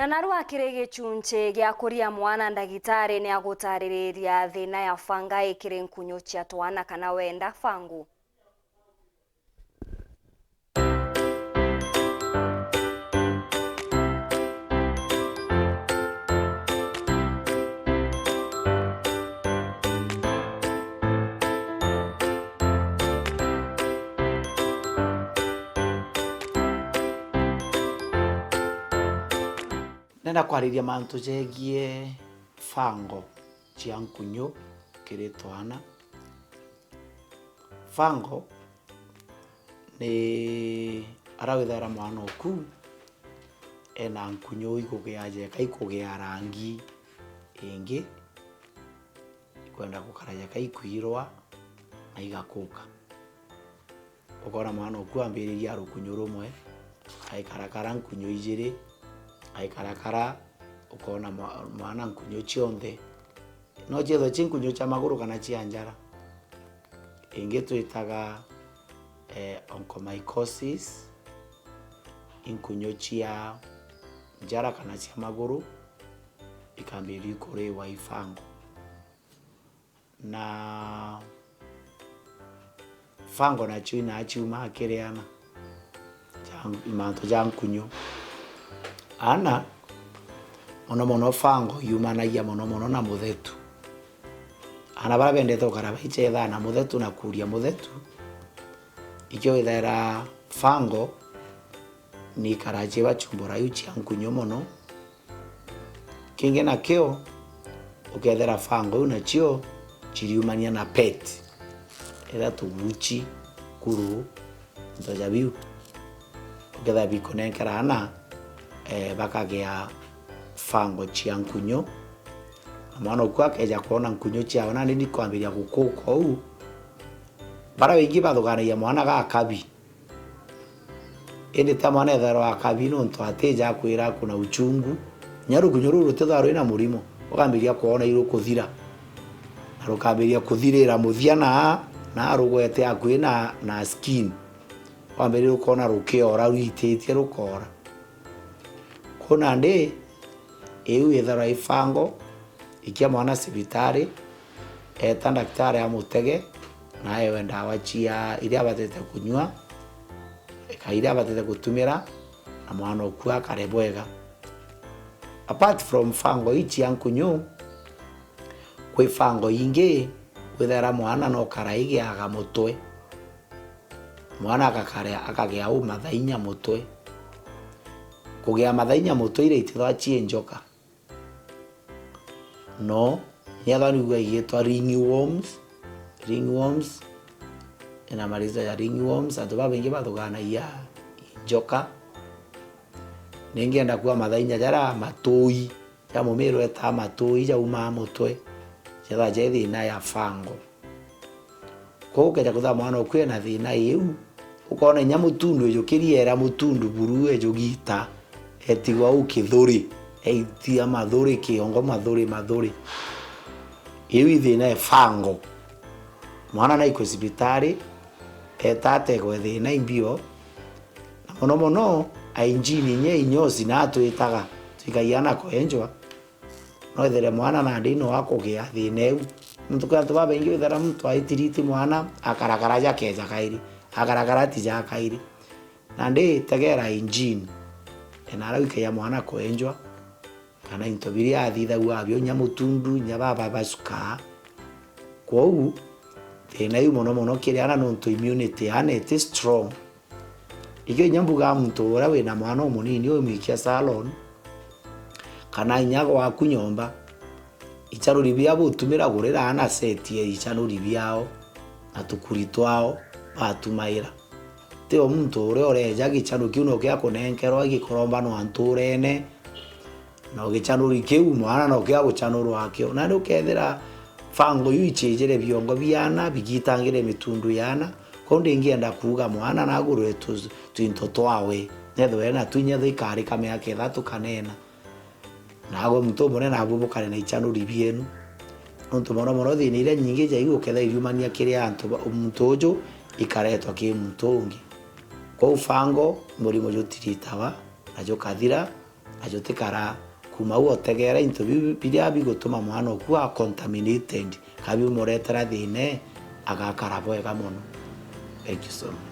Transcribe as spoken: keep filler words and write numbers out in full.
Na narua kiri gichunchi gia kuria mwana, ndagitari ni agutaririria thina ya fungi kiri nkunyu cia twana kana wenda fungal. Ndenda kwariria mantu jegie fungal cia nkunyu kiri twana. Fungal ni aria withaira mwana oku ena nkunyu ikugia jeka, ikugia rangi ingi, ikwenda gukara jeka ikwirwa na igakuka. Ukoona mwana oku ambiriria rukunyu rumwe, agikarakara nkunyu ijiri, agikarakara, ukoona mwa-, mwana nkunyu cionthe. No ciethwe ci nkunyu cia maguru kana cia njara. Ingi twitaga, eh, onychomycosis, i nkunyu cia njara kana cia maguru, ikambiriria ikuriwa i fungal. Na fungal nacio inaa ciumaa kiri ana, ja, mantu ja nkunyu. Ana, mono mono fungal yumanagia mono mono na muthetu. Ana baria bendete gukara baichethaa na muthetu na kuria muthetu, ikio withaira fungal ni ikaraga ciiba chumbura iu cia nkunyu mono. Kingi nakio, ukethira fungal iu nacio ciriumania na pet, ethira tuguchi, kuru, into ja biu, ukethira bikunenkera ana, eh, bakagia fungal cia nkunyu. Na mwana oku akeja kwona nkunyu ciawe nandi nikwambiria gukuka uu, baria baingi bathuganagia mwana gakabi. Indi ti mwana ethairwa akabi nontu atija akwira kuna uchungu. Kinya rukunyu ruu rutithagwa rwina murimo, ukambiria kwona irukuthira. Na rukambiria kuthirira muthia na, na rugwete akui na, na skin. Wambiria ukona rukiora, rwititie rukoora. Kwou nandi, iu itharwa i fungal, ikia mwana cibitari, eta ndagitari amutege, na aewe ndawa cia, iria abatite kunyua, kana iria abatite gutumira, na mwana oku akare bwega. Apart from fungal ii cia nkunyu, kwi fungal ingi, kwithaira mwana no kara igiaga mutwe. Mwana agakarea, akagea uu mathainya mutwe. Kugea mathainya mutwe iria itithwa cii njoka. No, niethwa niugua igitwa ringworms. Ringworms, ina maritwa ja ringworms, antu babaingi bathuganagia njoka. Ningi enda kuuga mathainya jaria matui. Ja mumiru etaa matui jaumaa mutwe, jethagwa jai thina ya fungal. Kwou ukeja kwithirwa mwana oku ena thina iu, ukoona inya mutundu ejukiriera mutundu buru ejugita, etigwa u kithuri, eitia mathuri, kiongo, mathuri, mathuri. Iu i thina e fungal. Mwana naikwe cibitari, eta ategwe thina imbio, na mono mono, hygiene inya inyosi na atwitaga, twikagia na kwenjwa, no ethire mwana nandi no akugia thina iu. Nontu kwi antu babaingi withira muntu aitiriti mwana, akarakara jakeja kairi, akarakara ti ja kairi. Nandi tegera hygiene, enara wikagia mwana kwenjwa, kana into biria athithagua abio, inya mutundu, inya baba bacukaa. Kwou, thina iu mono mono kiri ana nontu immunity ya ana iti strong. Ikio inya mbugaa muntu uria wina mwana umunini umwikia salon, kana inya gwaku nyomba, icharuri bia butumira gurira ana set ya icharuri biao na tukuri twao batumaira. Ti o muntu uria ureja gicharuri kiu no kia kunenkerwa gikorombanwa nturene, na gichanuri kiu mwana no kia guchanurwa akio. Nandi ukethira fungal iu ichijire biongo biana, bigitangire mitundu yana, kwou ndingienda kuuga mwana nagurwe tu-, twinto twawe. Nethwe ena twinya thikari ka miaka ithatu kana ina. Nagwe muntu umunene abu bukare na ichanuri bienu. Nontu mono mono thina iria nyingi ja iu ukethira iriumania kiri antu ba, muntu uju ikaretwa ki muntu ungi. Kwou fungal, murimo jutiritawa na jukathira, Ajo tikara kuma u otegera into biu biria bigutuma mwana oku a contaminated, ka biumuretera thina, agakara bwega mono. Thank you so much.